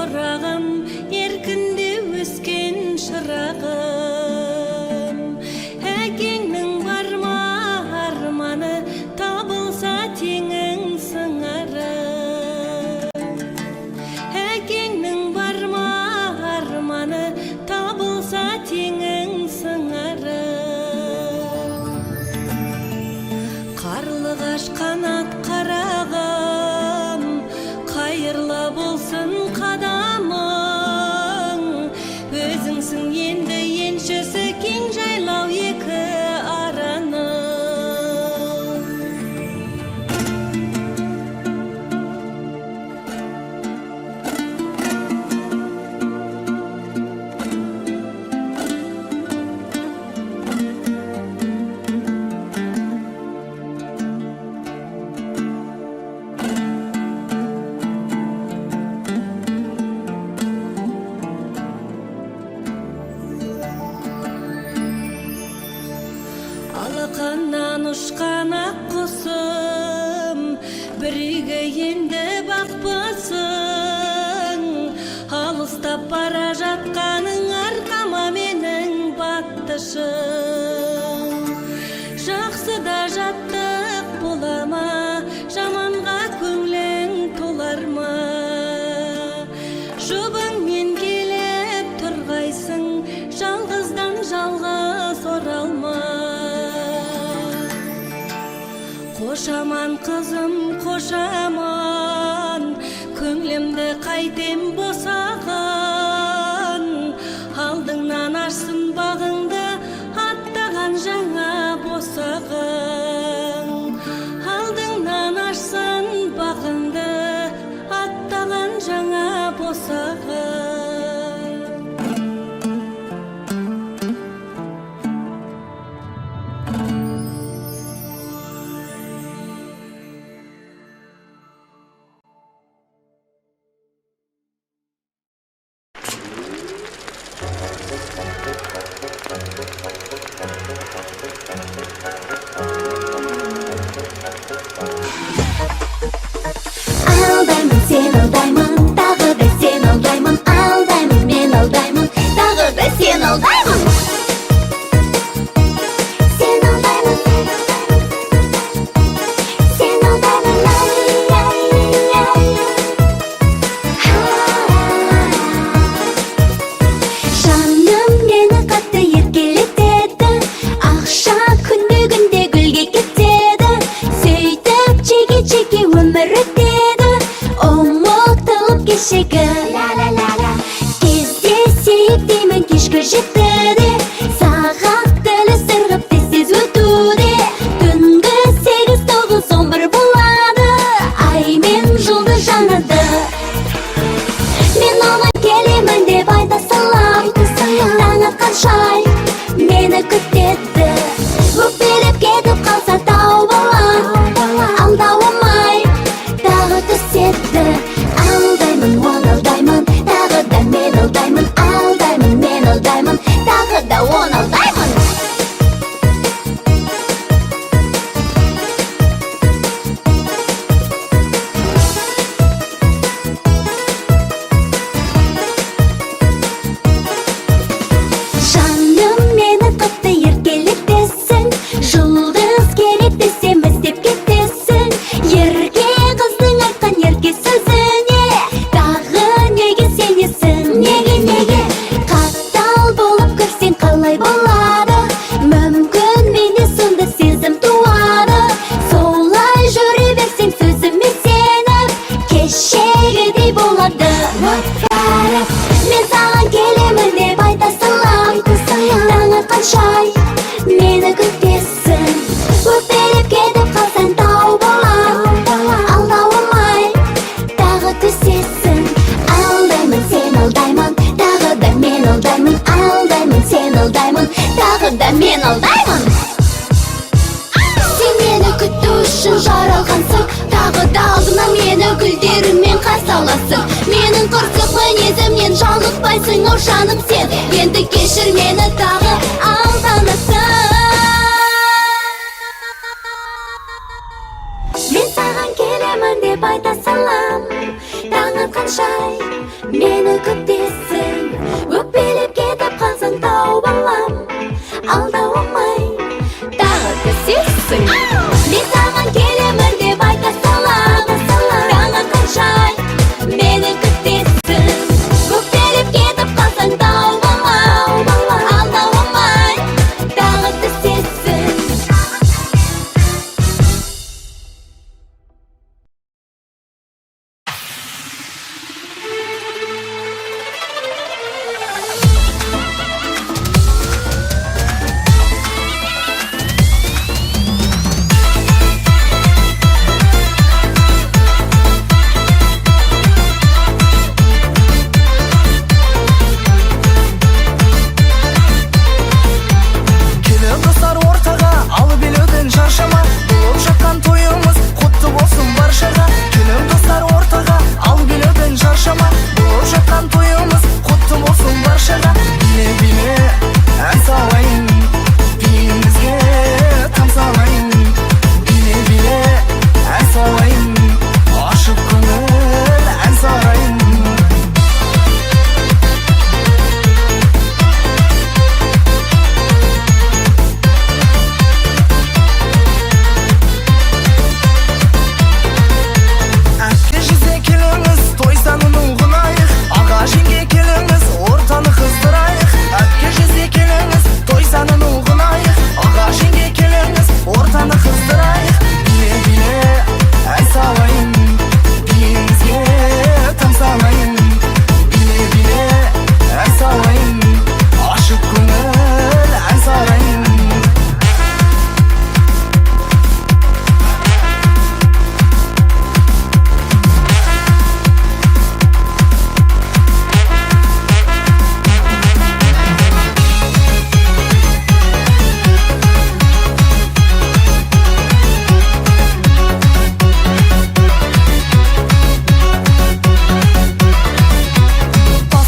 Тұрағым, еркінде өскен шырағым. Әкеңнің бар ма арманы, табылса теңің сыңары? Әкеңнің бар ма арманы, табылса теңің сыңары? Қарлығаш қанат қарағым, қайырлы болсын қадамың. Өзіңсің енді еншісі кең жайлау екі араның. Алақаннан ұшқан ақ құсым, бір үйге енді бақпасың. Алыстап бара жатқаның арқама менің баттышың. Жақсы да жаттық бола ма, жаманға көңлің толар ма? Жұбыңмен келіп тұрғайсың, жалғыздан жалғыз оралма. Қошаман, қызым, қошаман, көңілімді қайтем босаған? Алдыңнан ашсын бағыңды аттаған жаңа босағың. Алдыңнан ашсын бағыңды аттаған жаңа босағың. Алдаймын, сені алдаймын, тағы да сені алдаймын. Алдаймын, мен алдаймын, тағы да сені алдаймын. Сені алдаймын, сені алдаймын, ай, ай, ай. Ха. Жаным мені қатты еркелетеді. Ақша күнде күнде гүлге кетеді. Сөйтіп жеке жеке өмір өтеді, ұмытылып кешегі. Кездесейік деймін кешкі 7-де. Сағат тілі сырғып тез тез өтуде. Түнгі 8, 9, 11 болады. Ай мен жұлдыз жанады. Мен оған келемін деп айта салам. Таң атқанша мені күтеді. Өкпелеп кетіп қалса тау балам, алдауымай тағы түседі. Алдаймын, оны алдаймын, тағы да мен алдаймын. Алдаймын, мен алдаймын, тағы да оны алдаймын. Жаным мені қатты еркелетесің. Жұлдыз керек десем, іздеп кетесің. Ерке қыздың айтқан ерке сөзіне тағы неге сенесің? Неге, неге? Қатал болып көрсең қалай болады? Мүмкін, менде сонда сезім туады. Солай жүре берсең сөзіме сеніп, кешегідей болады. Мен саған келемін деп айта салам. Таң атқанша мені күтесің. Өкпелеп кетіп қалсаң тау балам, алдауымай тағы түсесің. Алдаймын, сені алдаймын, тағы да мен алдаймын. Алдаймын, сені алдаймын, тағы да мен алдаймын. Сен мені күту үшін жаралғансың. Тағы да алдыңнан мені гүлдеріңмен қарсы аласың. Менің қырсық мінезімнен жалықпайсың ау, жаным, сен. Енді кешір мені, тағы алданасың. Мен саған келемін деп айта салам. Таң атқанша Мені күтесің. Өкпелеп кетіп қалсаң, тау балам, алда оңай, тағы түсесің. Мен саған келемін деп айта саламын. Таң атқанша мені күтесің. Өкпелеп кетіп қалсаң, тау балам, алда оңай, тағы түсесің. Келіп, достар, ортаға, алып билеуден шаршама. Болып жатқан тойымыз құтты болсын баршаға. Келіп, достар, ортаға, алып билеуден шаршама. Болып жатқан тойымыз құтты болсын баршаға. Биле, биле, ән салайын, биімізге тамсалайын. Биле, биле, ән салайын, ашып көңіл ән сарайын. Әпке, жезде, келіңіз, той санын ұғынайық. Аға, жеңге, келіңіз, ортаны қыздырайық. Әпке, жезде, келіңіз, той санын ұғынайық. Аға, жеңге, келіңіз, ортаны қыздырайық. Биле, биле, ән салайын, биімізге тамсалайын. Биле, биле, ән салайын, ашып көңіл ән сарайын.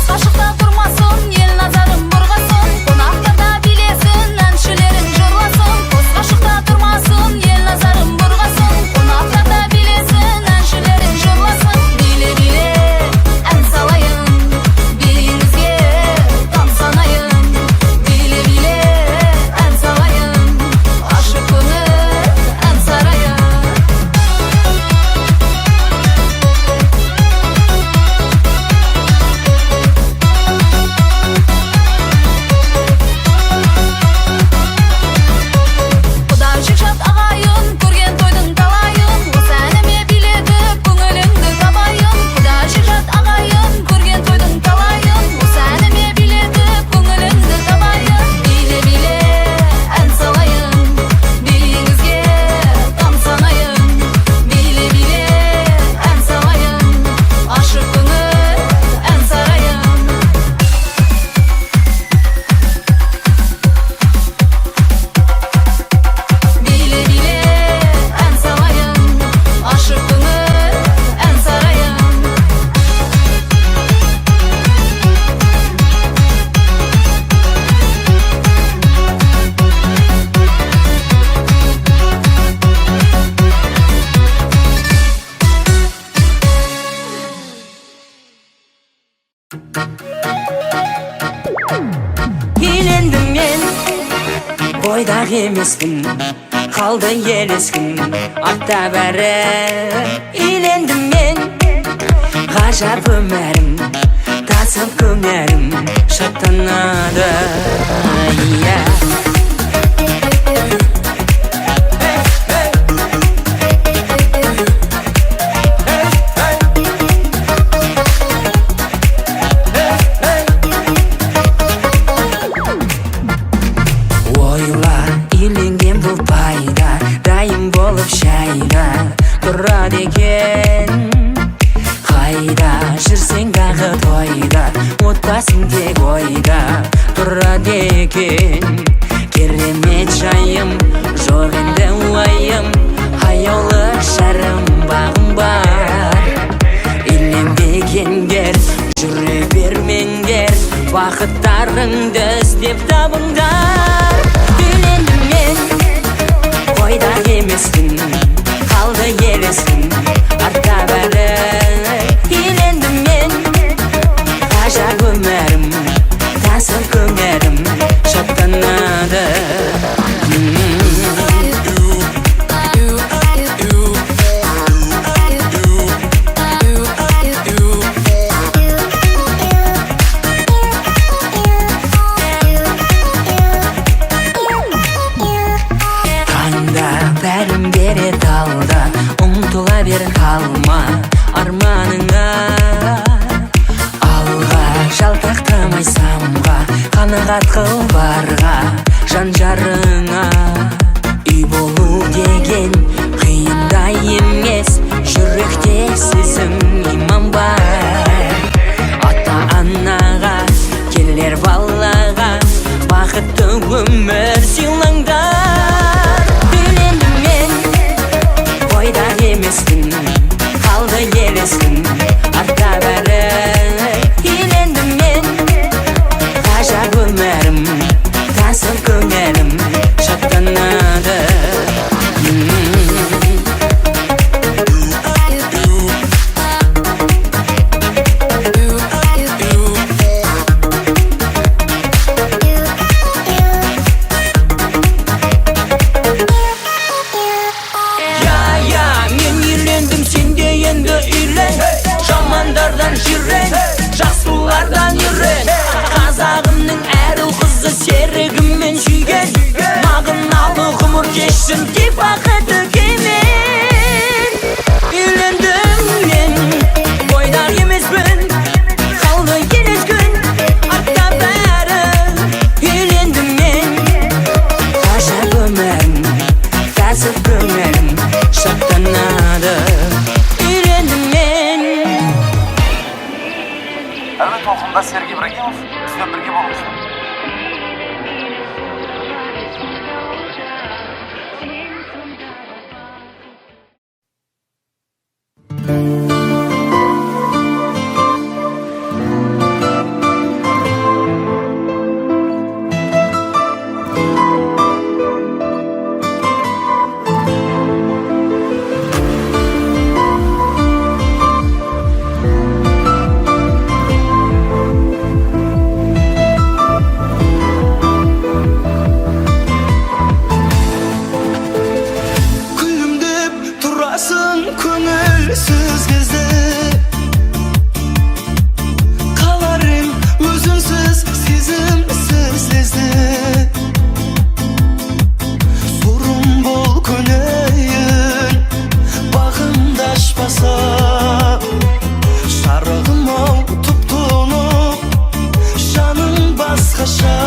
Қашықта тұрмасын, ел назарын бұрғасын. Қонақтар да билесін, әншілерің жырласын. Қашықта тұрмасын, ел назарын бұрғасын. Қонақтар да билесін, әншілерің жырласын. Биле, биле, ән салайын, биіңізге тамсанайын. Биле, биле, ән салайын, ашық көңіл ән сарайын. Құда, жекжат, ағайын, көрген тойдың талайын. Осы әніме билетіп, көңіліңді табайын. Құда, жекжат, ағайын, көрген тойдың талайын. Осы әніме билетіп, көңіліңді табайын. Биле, биле, ән салайын, биіңізге тамсанайын. Биле, биле, ән салайын, ашық көңіл ән сарайын. Биле, биле, ән салайын, ашық көңіл ән сарайын. Үйлендім мен, бойдақ емеспін, қалды елескім артта бәрі. Үйлендім мен, ғажап өмірім, тасып көңілім шаттанады, иә. Ойла, үйленген бұл пайда, дайын болып шайда тұрады екен. Қайда жүрсең дағы тойда, отбасың тек ойда тұрады екен. Керемет жайым, жоқ енді уайым, аяулы жарым, бағым бар. Үйленбегендер, жүре бермеңдер, бақыттарыңды іздеп табыңдар. Үйлендім мен, бойдақ емеспін, қалды елескім артта бәрі. Үйлендім мен, Шапағат қыл барға жан жарыңа. Үй болу деген қиын да емес, жүректе сезім, иман бар. Ата анаға, келер балаға бақытты өмір сыйлаңдар. Үйлендім мен, бойдақ емеспін, қалды елеспін артта бәрі. Үйлендім мен, ғажап өмірім, тасып көңілім шаттанады. Я, я, мен үйлендім, сен де енді үйлен. Жамандардан жирен, жақсылардан үйрен. Қазағымның әр ұл қызы серігіммен сүйген. Мағыналы ғұмыр кешсін тек бақытты күймен. Үйлендім мен, бойдақ емеспін, қалды келесі күн артта бәрі. Үйлендім мен, ғажап өмірім, тасып көңілім шаттанады. Үйлендім мен. Әуе толқынында Сергей Ибрагимов, бізбен бірге болыңыздар. Күлімдеп тұрасың көңілсіз кезде, қалар ем өзіңсіз сезімсіз лезде. Сорым бол көнейін бағымды ашпаса, жарығым ау тұп тұнық жаның басқаша.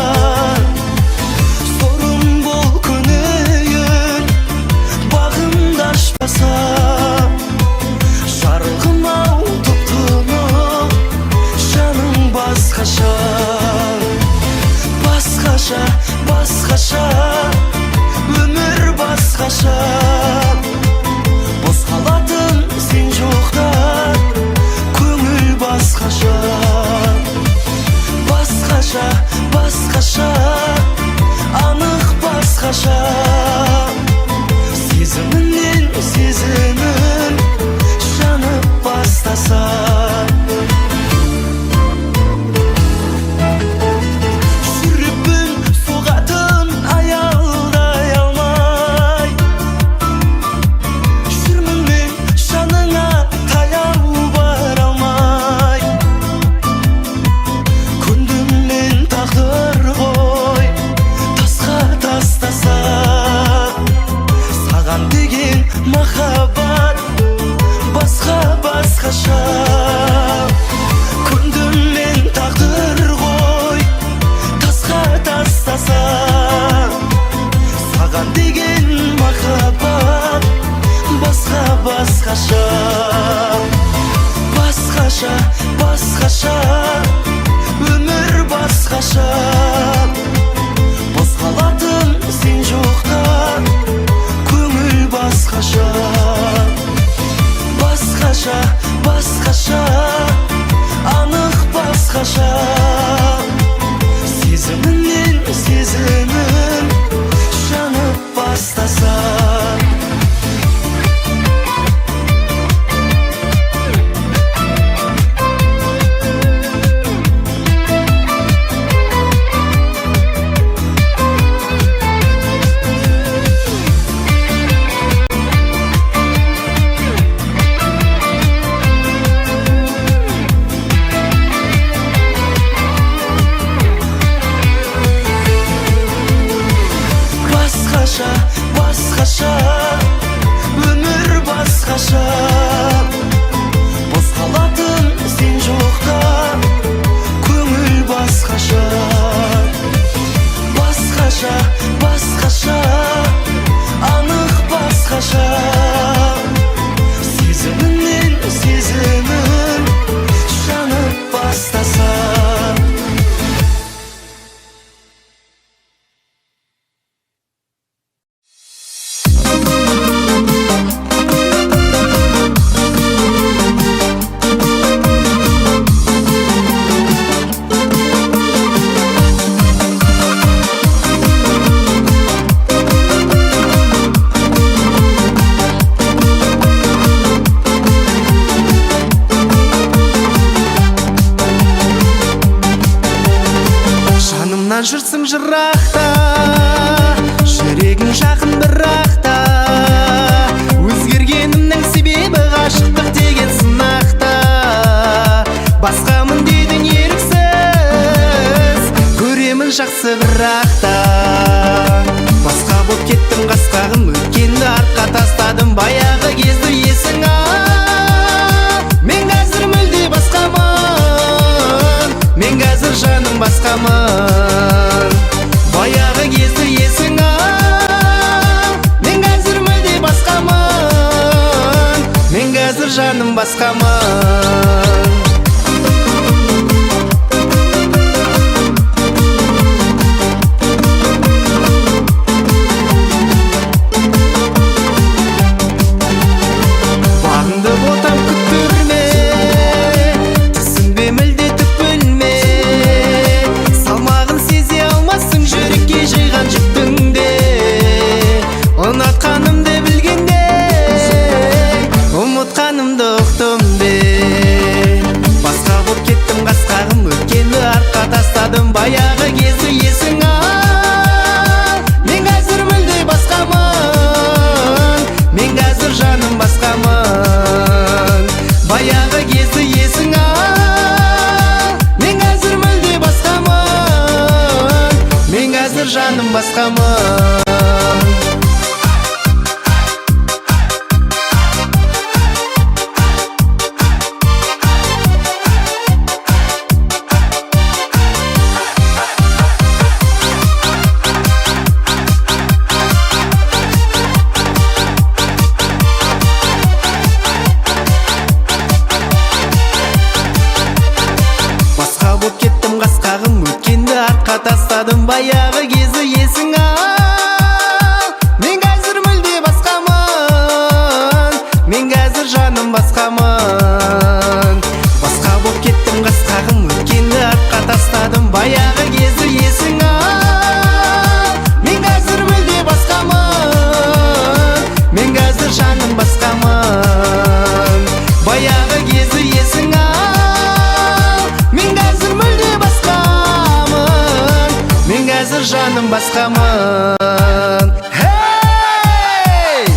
Сорым бол көнейін бағымды ашпаса, жарығым ау тұп тұнық жаның басқаша. Басқаша, басқаша, өмір басқаша. Бос қалатын сен жоқта көңіл басқаша. Басқаша, басқаша, анық басқаша. Сезіміңнен сезімім жанып бастаса. Жүрекпін соғатын аялдай алмай жүрмін мен, жаныңа таяу бара алмай. Көндім мен, тағдыр ғой тасқа тастаса. Саған деген махаббат басқа, басқаша. Көндім мен, тағдыр ғой тасқа тастаса. Саған деген махаббат басқа, басқаша. Басқаша, басқаша, өмір басқаша. Бос қалатын сен жоқта көңіл басқаша. Басқаша, басқаша, анық басқаша. Сезіміңнен сезімім жанып бастаса. Маған жүрсің жырақта, жүрегің жақын бірақ та. Өзгергенімнің себебі ғашықтық деген сынақта. Басқамын дедің еріксіз, көремін жақсы бірақ та. Басқа боп кеттім қасқағым, өткенді артқа тастадым, баяғы кезді есің ал. Мен қазір мүлде басқамын, мен қазір жаным басқамын. Баяғы кезді есің ал. Мен қазір мүлде басқамын, мен қазір жаным басқамын. Бағыңды ботам күттірме, түсінбе мүлде түк білме. Салмағын сезе алмассың жүрекке жиған жүктің де. Ұнатқанымды білгенде, ұмытқанымды ұқтым де. Басқа боп кеттім қасқағым, өткенді артқа тастадым, баяғы кезді есің ал. Мен қазір мүлде басқамын, мен қазір жаным басқамын. Баяғы кезді есің ал. Мен қазір мүлде басқамын, мен қазір жаным басқамын. Басқа боп кеттім қасқағым, өткенді артқа тастадым, баяғы кезді есің ал. Мен қазір мүлде басқамын, мен қазір жаным басқамын. Басқа боп кеттім қасқағым, өткенді артқа тастадым, баяғы кезді есің ал. Мен қазір мүлде басқамын, мен қазір жаным басқамын. Баяғы кезді есің ал. Мен қазір мүлде басқамын, мен қазір жаным басқамын. Hey!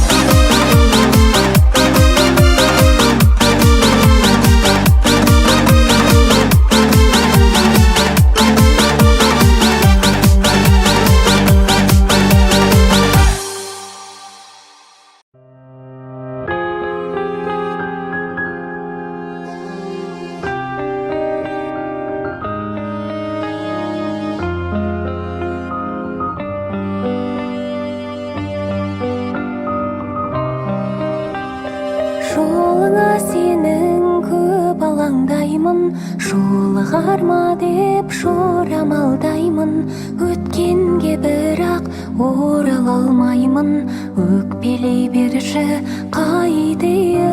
Жолыңа сенің көп алаңдаймын, жолығар ма деп жорамалдаймын. Өткенге бірақ орала алмаймын, өкпелей берші қайтейін.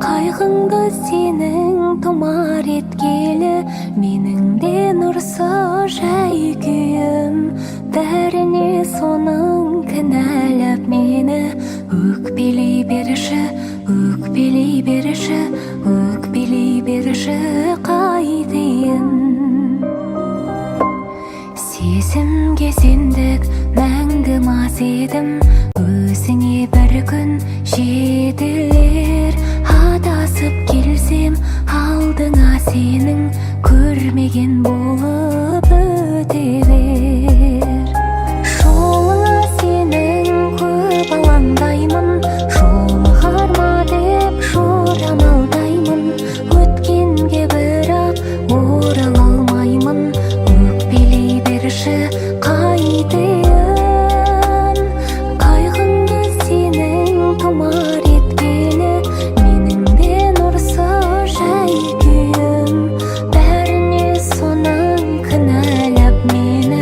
Қайғыңды сенің тұмар еткелі, менің де нұрсыз жай күйім. Бәріне соның кінәлап мені, өкпелей берші, өкпелей берші, өкпелей берші қайтейін. Сезімге сендік, мәңгі мас едім, өзіңе бір күн жетілер. Адасып келсем алдыңа сенің, көрмеген болып өте бер. Жолыңа сенің көп алаңдаймын, жолығар ма деп жорамалдаймын. Өткенге бірақ орала алмаймын, өкпелей берші қайтейін. Қайғыңды сенің тұмар еткелі, менің де нұрсыз жай күйім. Бәріне соның кінәлап мені.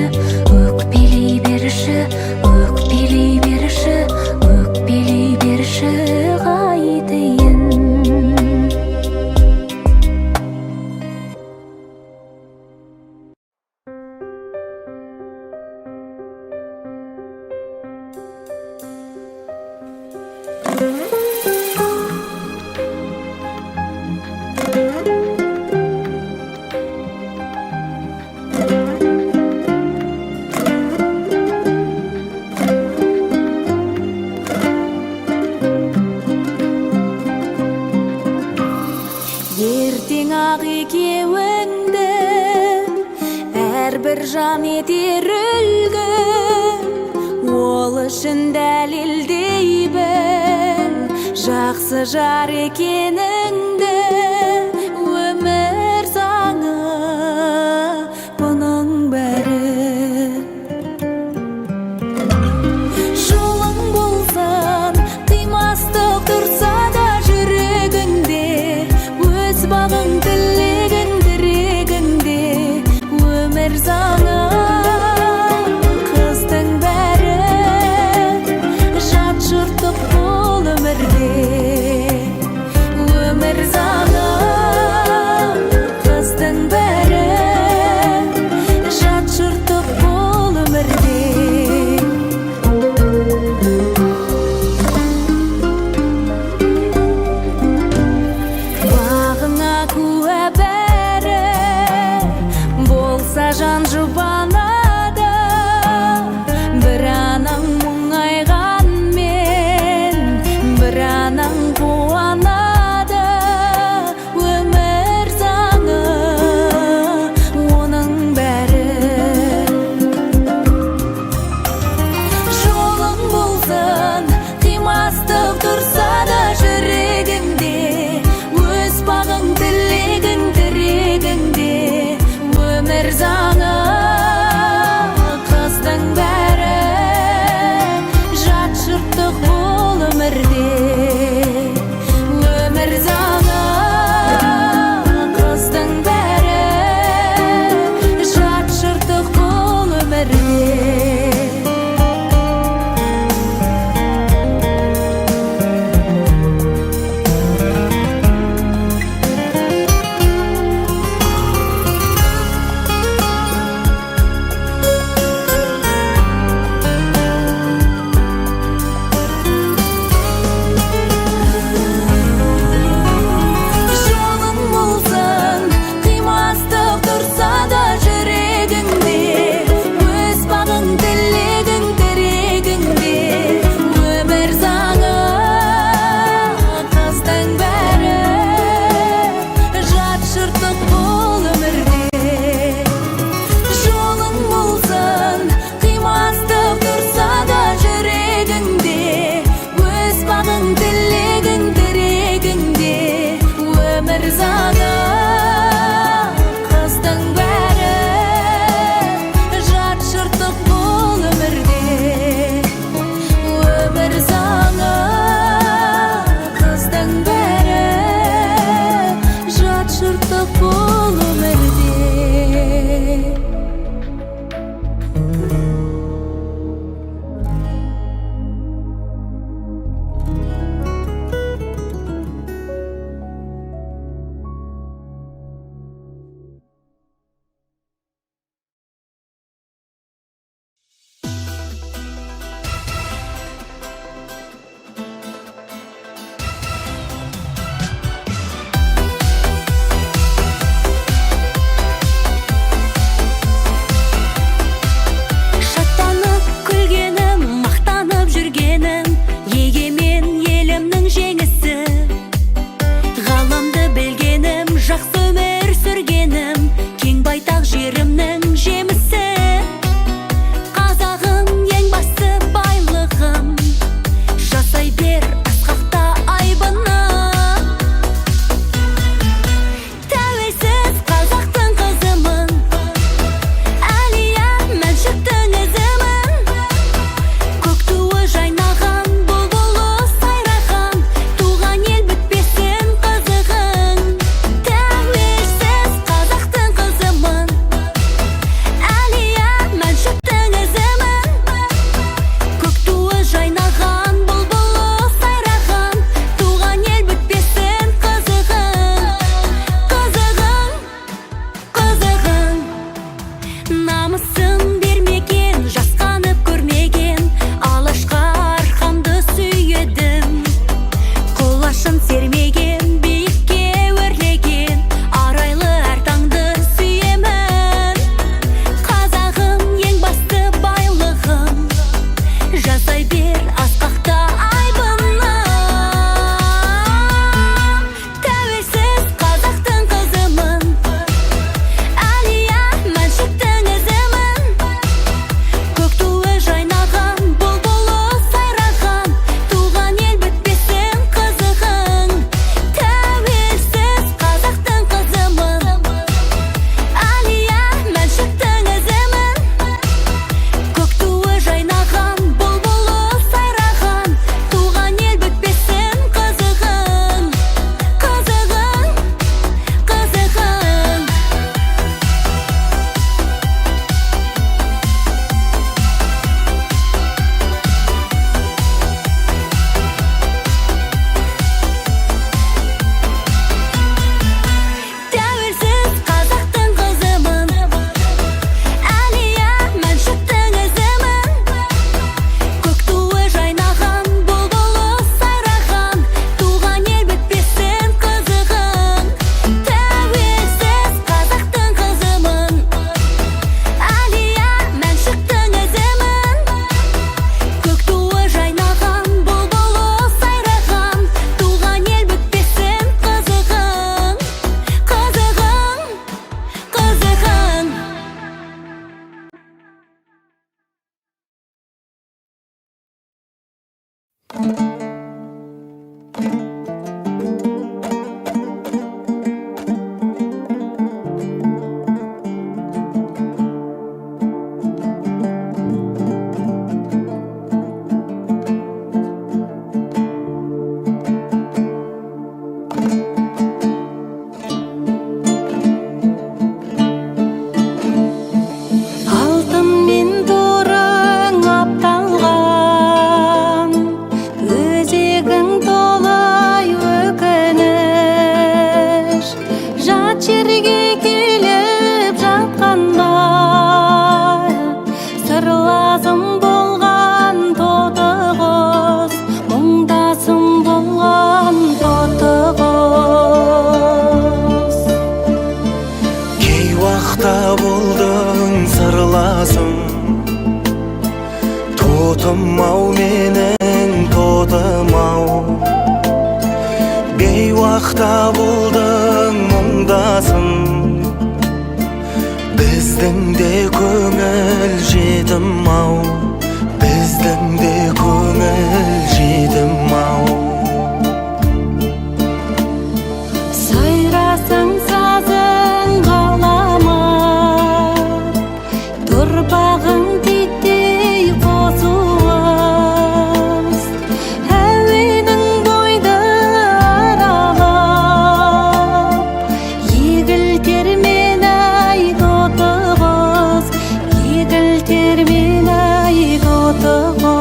Ертең ақ екеуіңді әрбір жан етер үлгі. Ол үшін дәлелдей біл жақсы жар екеніңді. Өмір заңы бұның бәрі. Жолың болсын, қимастық тұрса да жүрегіңде, өз бағың, тілегің, тірегіңде. Өмір заңы қыздың бәрі жат жұрттық бұл өмірде. Өмір заңы қыздың бәрі жат жұрттық бұл өмірде. Бағыңа куә бәрі болса, жан жұбанады. Бір анаң мұңайғанмен, бір анаң қуанады. Өмір заңы оның бәрі. Жолың болсын, қимастық тұрса да жүрегіңде, өз бағың, тілегің, тірегіңде. Өмір заңы қыздың бәрі жат жұрттық бұл өмірде. Өмір заңы қыздың бәрі жат жұрттық бұл өмірде. Жолың болсын, қимастық тұрса да жүрегіңде, өз бағың, тілегің, тірегіңде. Өмір заңы қыздың бәрі жат жұрттық бұл өмірде. Жолың болсын, қимастық тұрса да жүрегіңде, өз бағың, тілегің, тірегіңде. Өмір заңы қыздың бәрі жат жұрттық бұл өмірде. Өмір заңы қыздың бәрі жат жұрттық бұл өмірде. Жат жерге келіп жатқанда, сырласым болған тоты құс, мұңдасым болған тоты құс. Кей уақта болдың сырласым, тотым ау менің, тотым ау. Бейуақта болдың мұңдасым, біздің де көңіл жетім ау, біздің де көңіл жетім ау. Сайрасаң сазың ғаламат, тұрпағың титтей қосуыз, әуенің бойды аралап, егілтер мені ай тоты құс, егілтер мені ай тоты құс.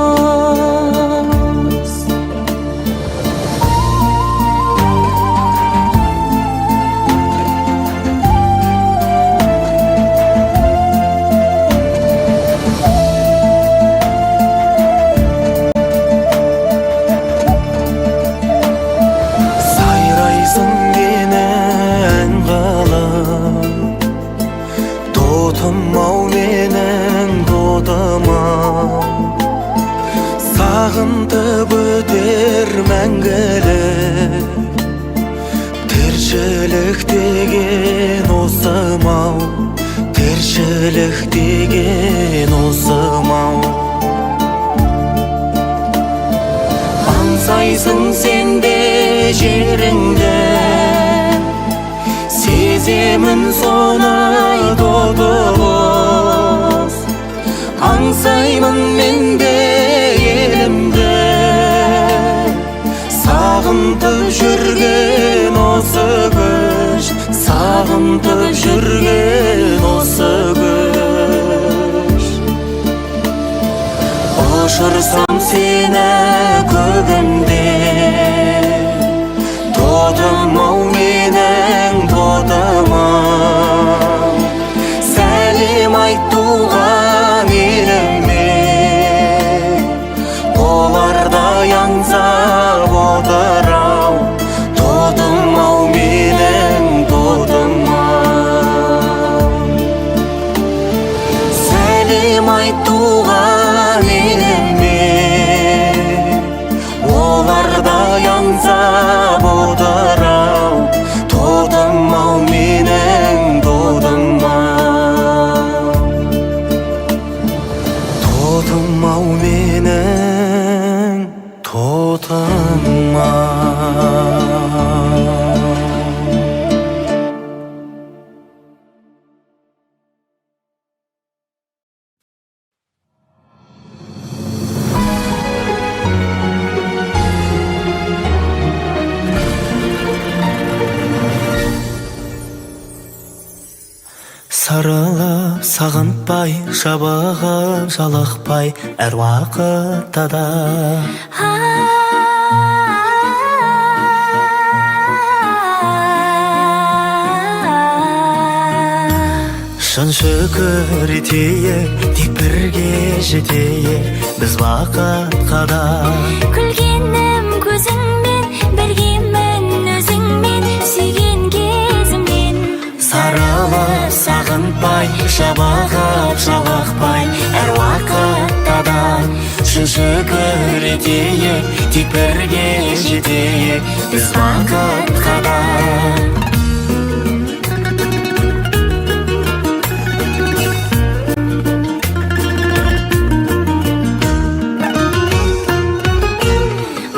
Сайрайсың мені ән қылып, тотым ау менің, тотым ау. Сағынтып өтер мәңгілік, тіршілік деген осы ау, тіршілік деген осы ау. Аңсайсың сен де жеріңді, сеземін соны, тоты құс. Аңсаймын мен де елімді, сағынтып жүрген осы күш, сағынтып жүрген осы күш. Ұшырсам сені көгімде, тотым ау менің, тотым ау. Сәлем айт туған еліме, олардай аңсап отыр ау, тотым ау менің, тотым ау. Сәлем айт туған еліме, олардай аңсап отыр ау, тотым ау менің, тотым ау. Тотым ау менің, тотым ау. Сарылып сағынтпай, жабығып жалықпай, әр уақытта да. Шын шүкір етейік, тек бірге жетейік біз бақытқа да. Күлгенім көзіңмен, біргемін өзіңмен, сүйген кезімнен. Сарылып сағынтпай, жабығып жалықпай, әр уақытта да. Шын шүкір етейік, тек бірге жетейік біз бақытқа да.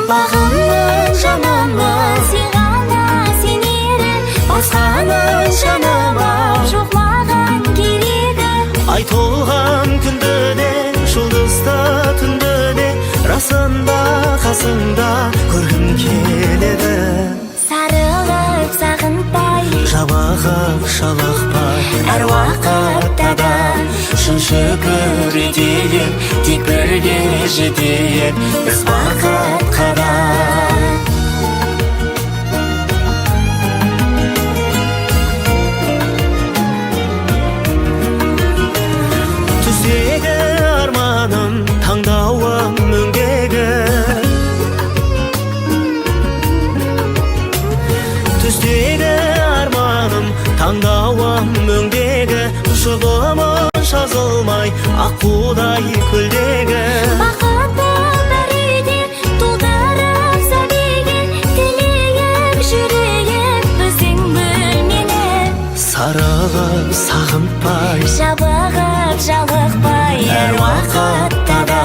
Бағымның жанымның сен ғана сенері, басқаның жаныма жоқ маған керегі. Ай толған күнді де, жұлдызды түнді де, расында қасыңда көргім келеді. Сарылып сағынтпай, жабығып жалықпай, әр уақытта да. Шын шүкір етейік, тек бірге жетейік біз бақытқа да. Сарылып сағынтпай, Жабығып жалықпай, әр уақытта да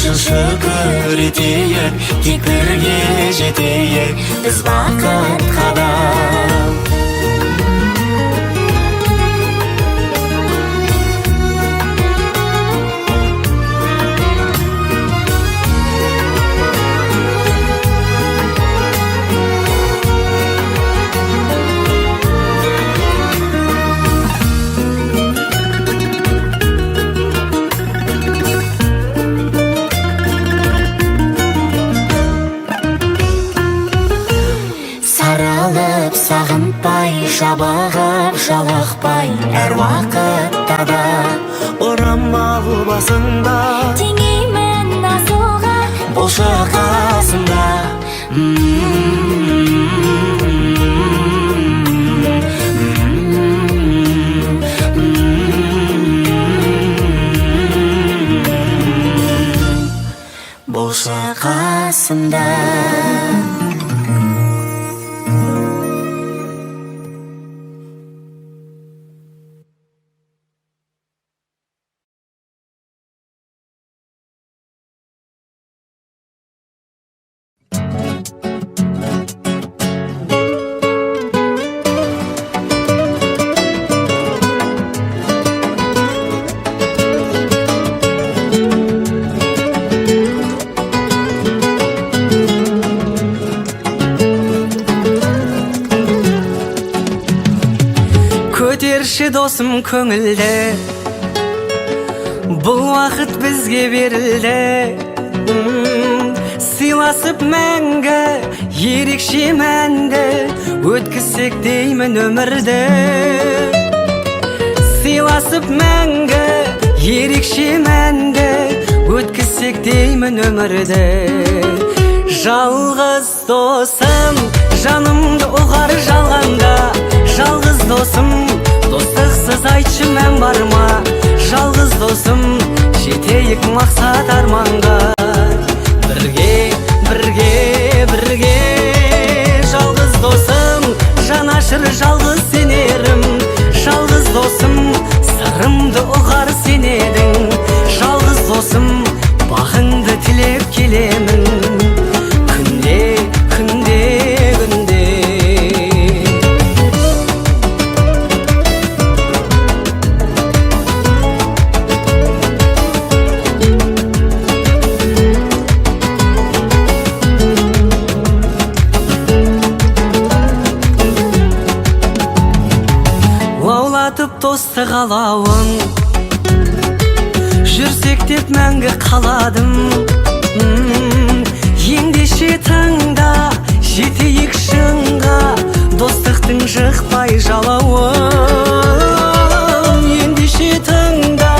шын шүкір етейік, тек бірге жетейік біз бақытқа да. Сарылып сағынтпай, жабығып жалықпай, әр уақытта да орамал басыңда, Теңеймін асылға, болшы қасымда. Болшы қасымда. Көтерші досым көңілді, бұл уақыт бізге берілді. Сыйласып мәңгі ерекше мәнді өткізсек деймін өмірді. Сыйласып мәңгі ерекше мәнді өткізсек деймін өмірді. Жалғыз досым жанымды ұғар жалғанда, жалғыз досым достықсыз айтшы мән бар ма? Жалғыз досым жетейік мақсат арманға. Бірге, бірге, бірге. Жалғыз досым жанашыр жалғыз сенерім, жалғыз досым сырымды ұғар сен едің, жалғыз досым бағыңды тілеп келемін күнде, күнде, күнде. Лаулатып достық алауын, жүрсек деп мәңгі қаладым. Ендеше таңда жетейік шыңға, достықтың жықпай жалауын. Ендеше таңда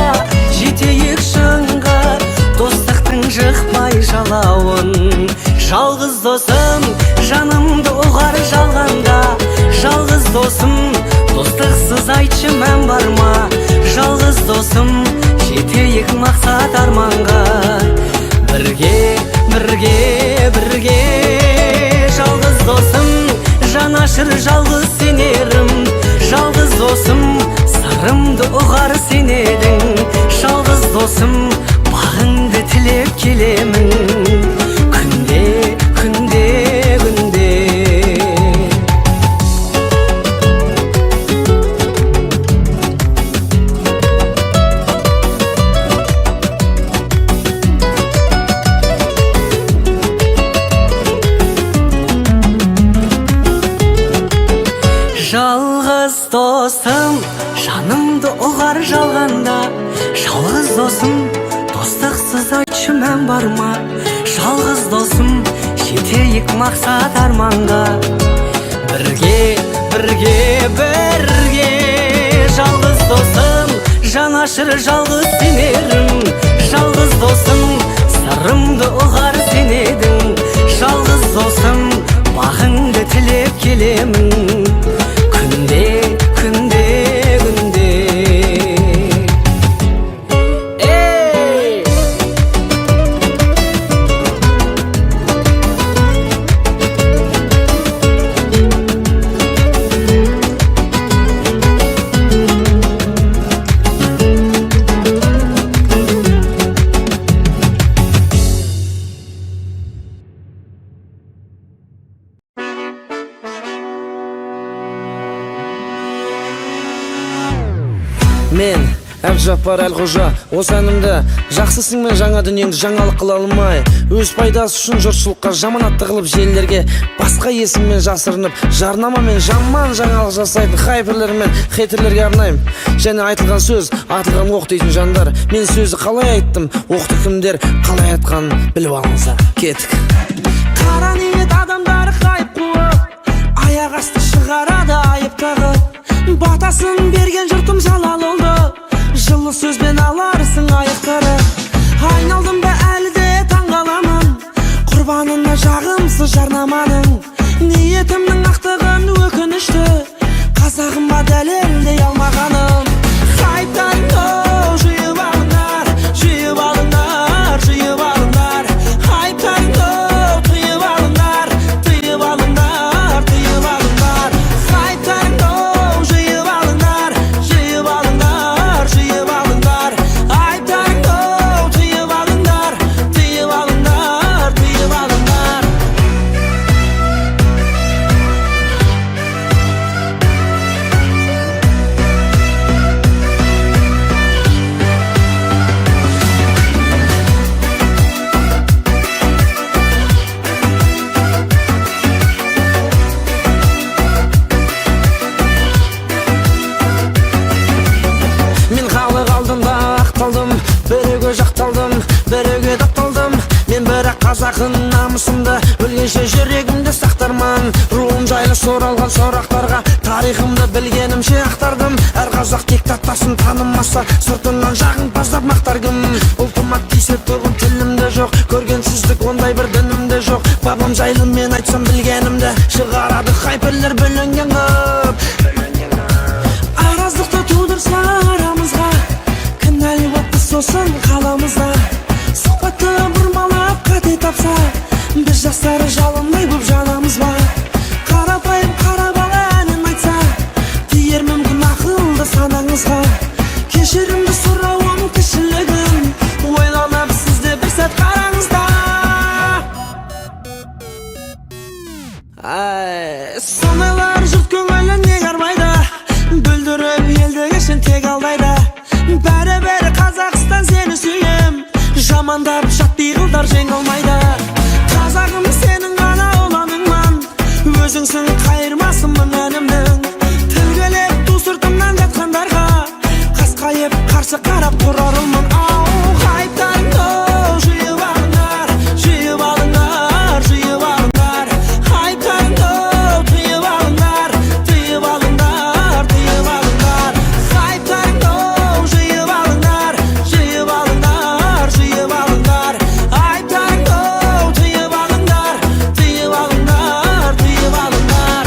жетейік шыңға, достықтың жықпай жалауын. Жалғыз досым жанымды ұғар жалғанда, жалғыз досым достықсыз айтшы мән бар ма? Жалғыз досым жетейік мақсат арманға. Бірге, бірге, бірге. Жалғыз досым жанашыр жалғыз сенерім, жалғыз досым сырымды ұғар сен едің, жалғыз досым бағыңды тілеп келемін күнде, күнде, күнде. Жалғыз досым жанымды ұғар жалғанда, жалғыз досым достықсыз айтшы мән бар ма? Жалғыз досым жетейік мақсат арманға. Бірге, бірге, бірге. Жалғыз досым жанашыр жалғыз сенерім, жалғыз досым сырымды ұғар сен едің, жалғыз досым бағыңды тілеп келемін күнде, күнде, күнде. Ей! Мен Әбдіжаппар Әлқожа осы әнімді жақсы ісіңмен жаңа дүниеңді жаңалық қыла алмай, өз пайдасы үшін жұртшылыққа жаманатты қылып, желілерге басқа есіммен жасырынып, жарнамамен жаман жаңалық жасайтын хайперлер мен хейтерлерге арнаймын. Және айтылған сөз атылған оқ дейтін жандар, мен сөзді қалай айттым, оқты кімдер қалай атқанын біліп алыңыздар. Кеттік. Қара ниет адамдары хайп қуып, аяқ асты шығарады айып тағып. Батасын берген жұртым залал болды, жылы сөзбен аларсың аяқтары. Айналдым ба, әлі де таңғаламын құрбанына жағымсыз жарнаманың. Ниетімнің ақтығын, өкінішті қазағыма дәлелдей алмағаным. Хайптарыңды жиып алыңдар, жиып алыңдар, жиып алыңдар. Хайптарыңды тыйып алыңдар, тыйып алыңдар, тыйып алыңдар. Хайптарыңды жиып алыңдар, жиып алыңдар, жиып алыңдар. Айыптарыңды тыйып алыңдар, тыйып алыңдар, тыйып алыңдар. Мен халық алдында ақталдым, біреуге жақталдым, біреуге тапталдым. Мен бірақ қазақын намысымды өлгенше жүрегімде сақтарман. Руым жайлы сұралған сұрақтарға тарихымды білгенімше ақтардым. Әр қазақ тек атасын танымаса, сыртынан жағымпаздап мақтар кім? Ұлтыма тисе тұғын тілімде жоқ, көргенсіздік ондай бір дінімде жоқ. Бабам жайлы мен айтсам білгенімді, шығарады хайперлер бүлінген қып. Араздықты тудырса арамызға, кінәлі боп сосын қаламызда. Сұхбатты бұрмалап қате тапса, біз жастары жалындай боп жанамыз ба? Қарапайым қара бала әнін айтса, тиер мүмкін ақылды санаңызға. Кешірімді сұрауым кішілігім, ойланып сіз де бір сәт қараңыздар. Ай, сондайлар жұрт көңілін неге арбайды, бүлдіріп елді ішін тек алдайды. Бәрі бәрі Қазақстан, сені сүйем, жамандап жат пиғылдар жеңе алмайды. Қазағым, сенің ғана ұланыңман, өзіңсің қайырмасы мың әнімнің. Тілгілеп ту сыртымнан жатқандарға, қасқайып қарсы қарап тұрармын. Ау, хайптарыңды жиып алыңдар, жиып алыңдар, жиып алыңдар. Хайптарыңды тыйып алыңдар, тыйып алыңдар, тыйып алыңдар. Хайптарыңды жиып алыңдар, жиып алыңдар, жиып алыңдар. Айыптарыңды тыйып алыңдар, тыйып алыңдар, тыйып алыңдар.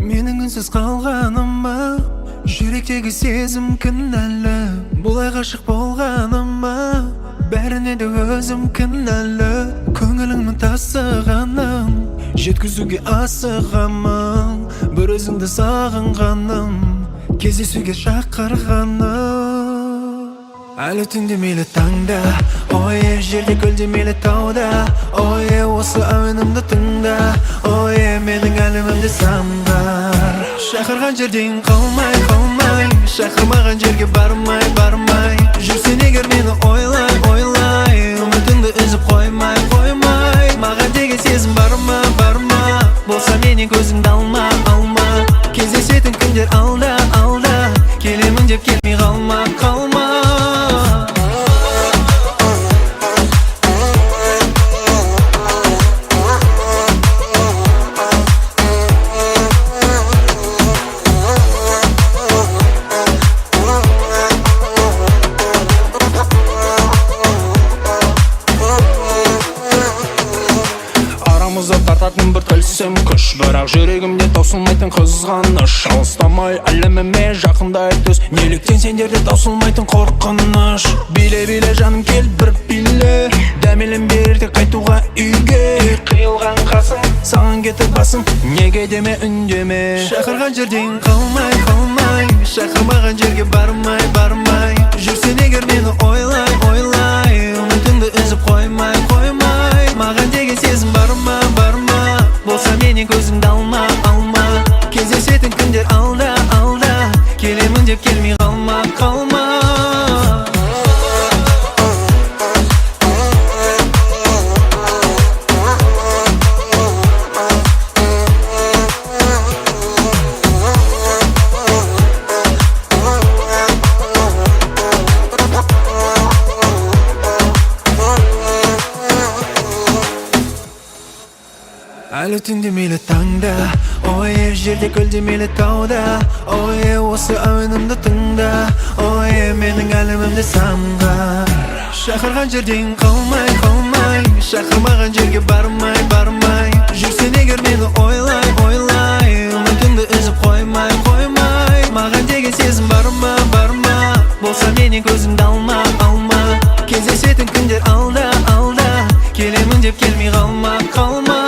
Менің үнсіз қалғаныма жүректегі сезім кінәлі. Бұлай ғашық болғаныма бәріне де өзім кінәлі. Көңіліңнің тасығанын жеткізуге асығамын. Бір өзіңді сағынғаным, кездесуге шақырғаным. Әлі түнде мейлі таңда, ой, жерде, көлде, мейлі тауда, ой, осы әуенімді тыңда, ой, менің әлемімде самғар. Шақырған жерден қалмай, қалмай, шақырмаған жерге бармай, бармай. Жүрсең егер мені ойлай, ойлай, үмітіңді үзіп қоймай, қоймай. Маған деген сезім бар ма, бар ма? Болса менен көзіңді алма, алма. Кездесетін күндер алда, алда, келемін деп келмей қалма, қалма. Ортамызда тартатын бір тылсым күш, бірақ жүрегімде таусылмайтын қызғаныш. Алыстамай әлеміме жақындай түс. Неліктен сендерде таусылмайтын қорқыныш? Биле, биле, жаным, кел бір биле. Дәмелім ерте қайтуға үйге. Қиылған қасым, саған кетіп басым. Неге деме, үндеме. Шақырған жерден қалмай, қалмай, шақырмаған жерге бармай, бармай. Жүрсең егер мені ойлай, ойлай, үмітіңді үзіп қоймай, қоймай. Маған деген сезім бар ма, бар ма? Болса, менен көзіңді алма, алма. Кездесетін күндер алда, алда. Келемін деп келмей қалма, қалма. Әлі түнде мейлі таңда, ой, жерде, көлде мейлі тауда, ой, осы әуенімді тыңда, ой, менің әлемімді самға. Шақырған жерден қалмай, қалмай, шақырмаған жерге бармай, бармай. Жүрсең егер мені ойлай, ойлай, үмітіңді үзіп қоймай, қоймай. Маған деген сезім бар ма, бар ма? Болса, менен көзіңді алма, алма. Кездесетін күндер алда, алда. Келемін деп келмей қалма, қалма.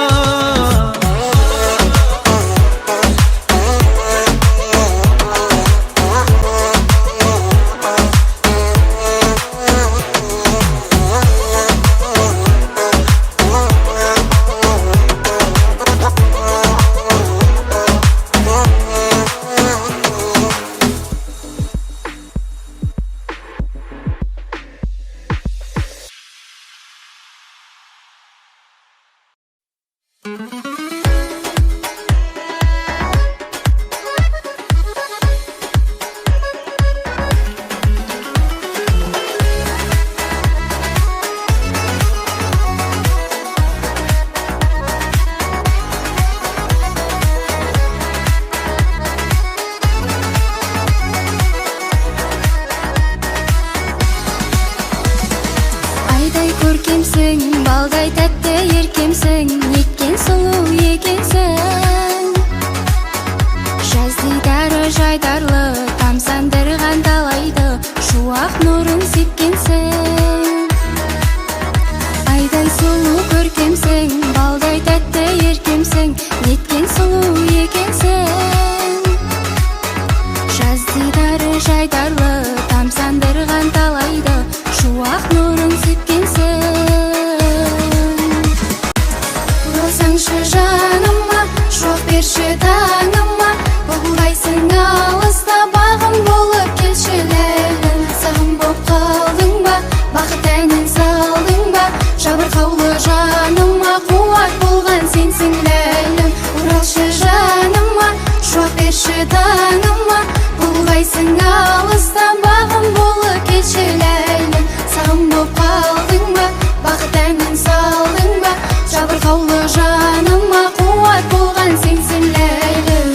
Айдай көркемсің, балдай тәтті еркемсің, неткен сұлу екенсің. Жаз дидары жайдарлы, тамсандырған талайды, шуақ нұрын сепкенсің. Айдай сұлу көркемсің, балдай тәтті еркемсің, неткен сұлу екенсің. Жаз дидары жайдарлы, тамсандырған талайды, шуақ нұрын сепкенсің. Оралсаңшы жаныма, шуақ берші таңыма, бұлғайсың алыста, бағым болып келші, ләйлім. Сағым боп қалдың ба, бақыт әнін салдың ба, жабырқаулы жаныма қуат болған сенсің, ләйлім. Оралшы жаныма, шуақ берші таңыма, бұлғайсың алыста, бағым болып келші, ләйлім. Сағым боп қалдың ба, бақыт әнін салдың ба, жабырқаулы жаныма қуат болған сенсің, ләйлім.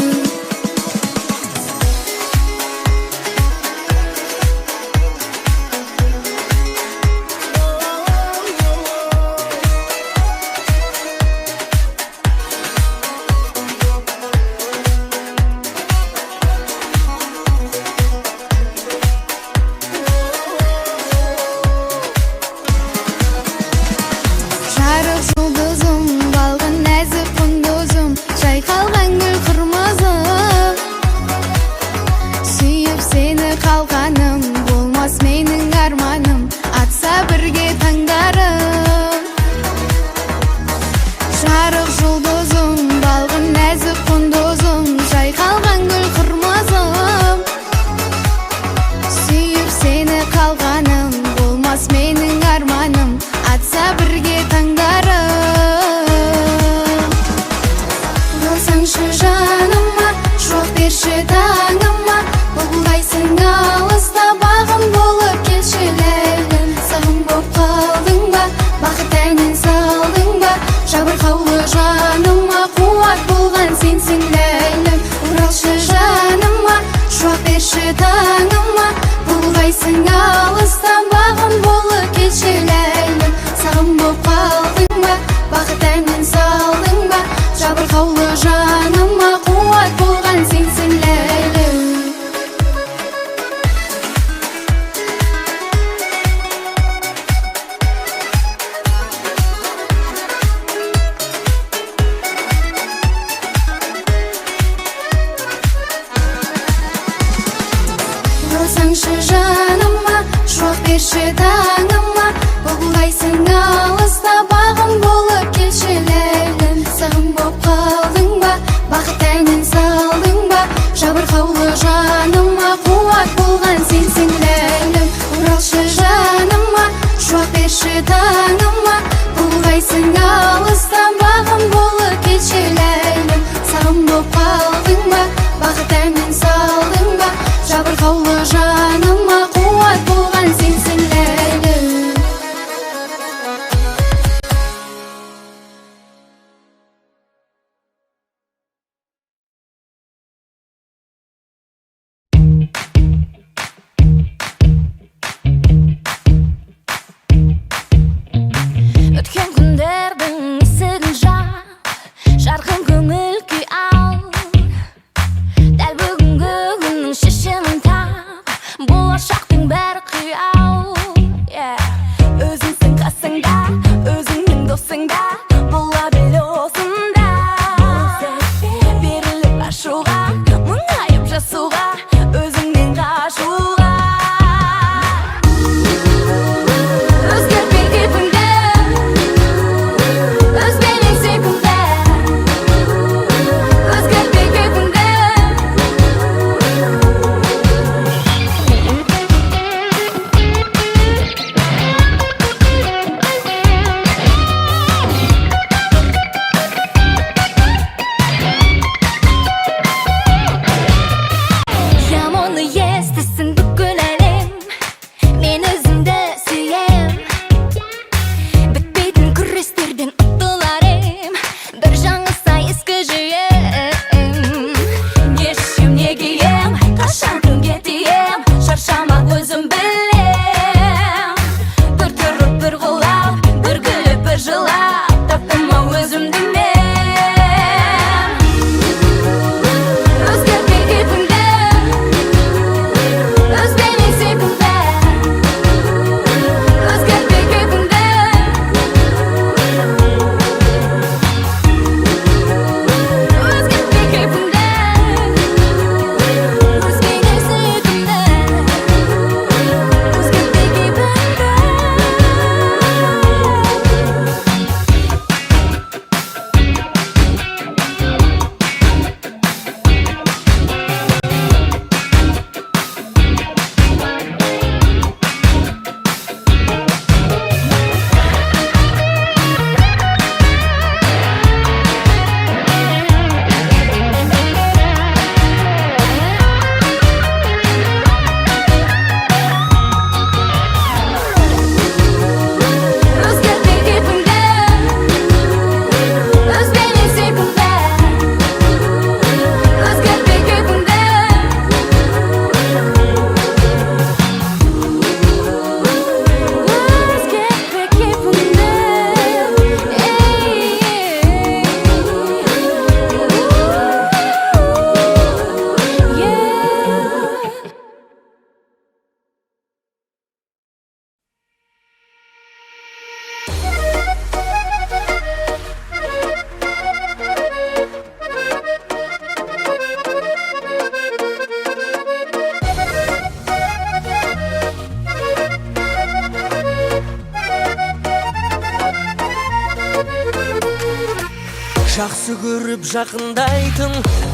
Жақсы көріп жақындайтын,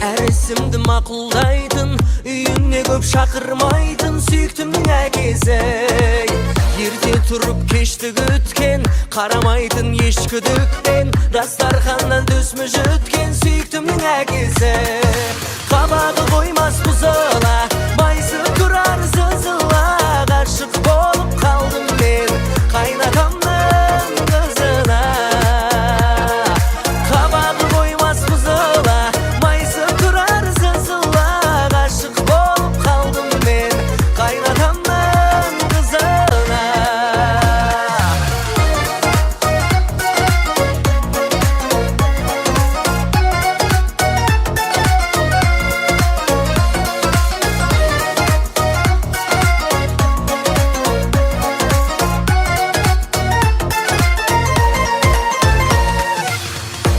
әр ісімді мақұлдайтын, үйіне көп шақырмайтын сүйіктімнің әкесі. Ерте тұрып кешті күткен, қарамайтын еш күдікпен, дастарханнан төс мүжіткен сүйіктімнің әкесі. Қабағы қоймас бұзыла, майысып тұрар сызыла, ғашық болып қалдым мен қайнатамның қызына. Қабағы қоймас бұзыла, майысып тұрар сызыла, ғашық болып қалдым мен қайнатамның қызына.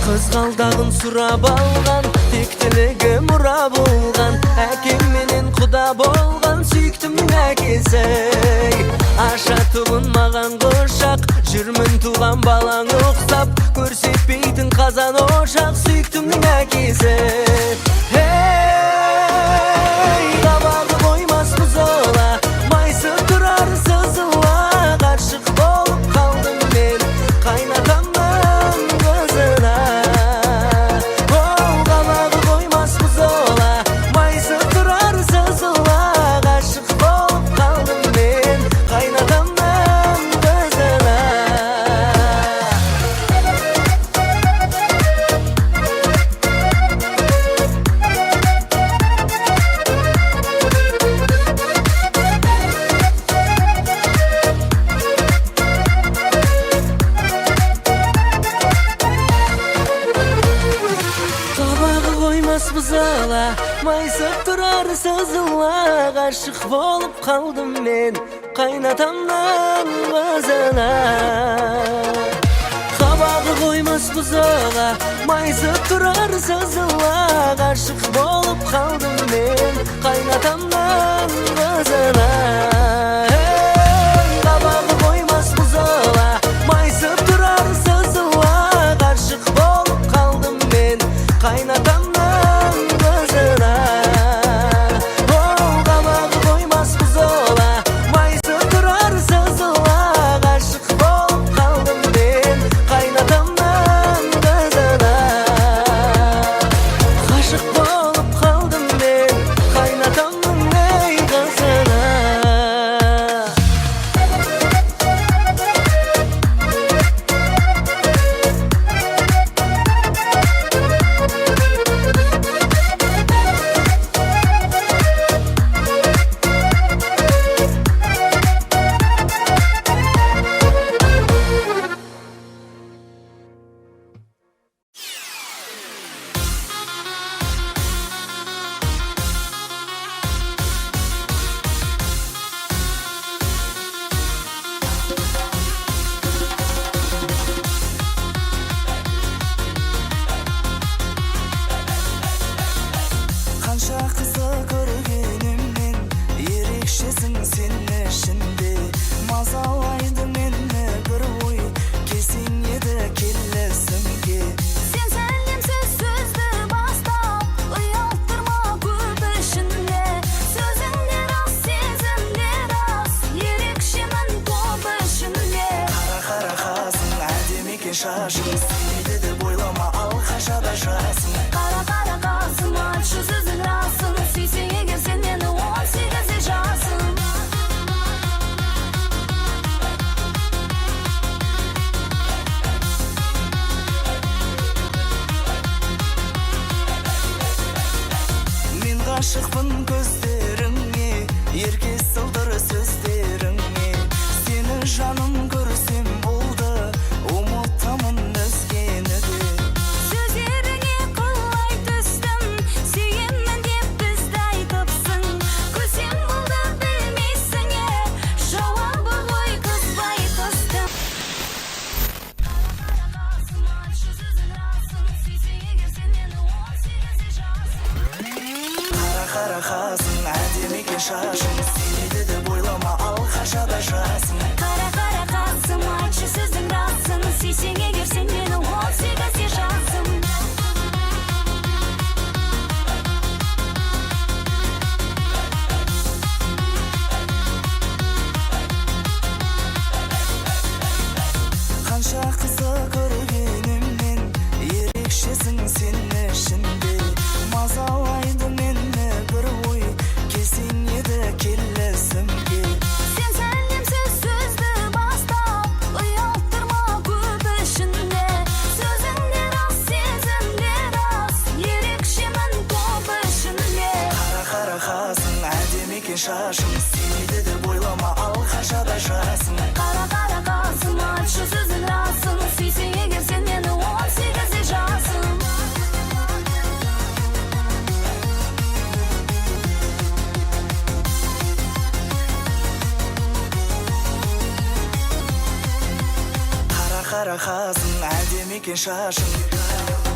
Қызғалдағын сұрап алған, тектілігі мұра болған, әкемменен құда болған сүйіктімнің әкесі. Ашатұғын маған құшақ, жүрмін туған балаң ұқсап, көрсетпейтін қазан ошақ сүйіктімнің әкесі. Ей, қабағы қоймас бұзыла, майысып тұрар сызыла, ғашық болып қалдым мен қайнатамның қызына. Оу, қабағы қоймас бұзыла, майысып тұрар сызыла, ғашық болып қалдым мен қайнатамның қызына. Қабағы қоймас бұзыла, майысып тұрар сызыла, ғашық болып қалдым мен қайнатамның қызына. Қабағы қоймас бұзыла, майысып тұрар сызыла, ғашық болып қалдым мен қайнатамның қызына. Ей, қабағы қоймас бұзыла, майысып тұрар сызыла, ғашық болып қалдым мен қайнатамның қызына. Оу, қабағы қоймас бұзыла, майысып тұрар сызыла, ғашық болып қалдым мен қайнатамның қызына. Ғашық болып қалдым мен қайнатамның ей қызына. Қанша қызды көргеніммен, ерекшесің сен ішінде. Мазалайды мені бір ой, келсең еді келісімге. Сен сәлемсіз сөзді бастап, ұялттырма көп ішінде. Сөзің де рас, сезім де рас, ерекшемін топ ішінде. Қара қара қасың, әдемі екен шашың, сүймейді деп ойлама, алқаша да жасың. Қара қара қасым, айтшы сөзің расын, сүйсең егер сен мені 18-де жасым. Мен ғашықпын көздеріңе, ерке сылдыр сөздеріңе. Сені жаным көрсем болды, ұмытамын өзгені де. Сөздеріңе құлай түстім, сүйемін деп бізді айтыпсың. Күлсем болды білмейсің, е, жауабы ғой қызбай түстім. Қара қара қасың, әдемі екен шашың, сүймейді деп ойлама, алқаша да жасың. Қара қара қасым, айтшы сөздің расын, сүйсең егер сен мені 18-де жасым. Қанша қызды көргеніммен, ерекшесің сен ішінде. Мазалайды мені бір ой, келсең еді келісімге. Сен сәлемсіз сөзді бастап, ұялттырма көп ішінде. Сөзің де рас, сезім де рас, ерекшемін топ ішінде. Қара, қара қасың, әдемі екен шашың. Сүймейді деп ойлама, ал қаншада жасың? Қара, қара қасым, айтшы сөзің расын. Сүйсең егер сен мені, 18-де жасым. Қара, қара қасың, әдемі екен шашың.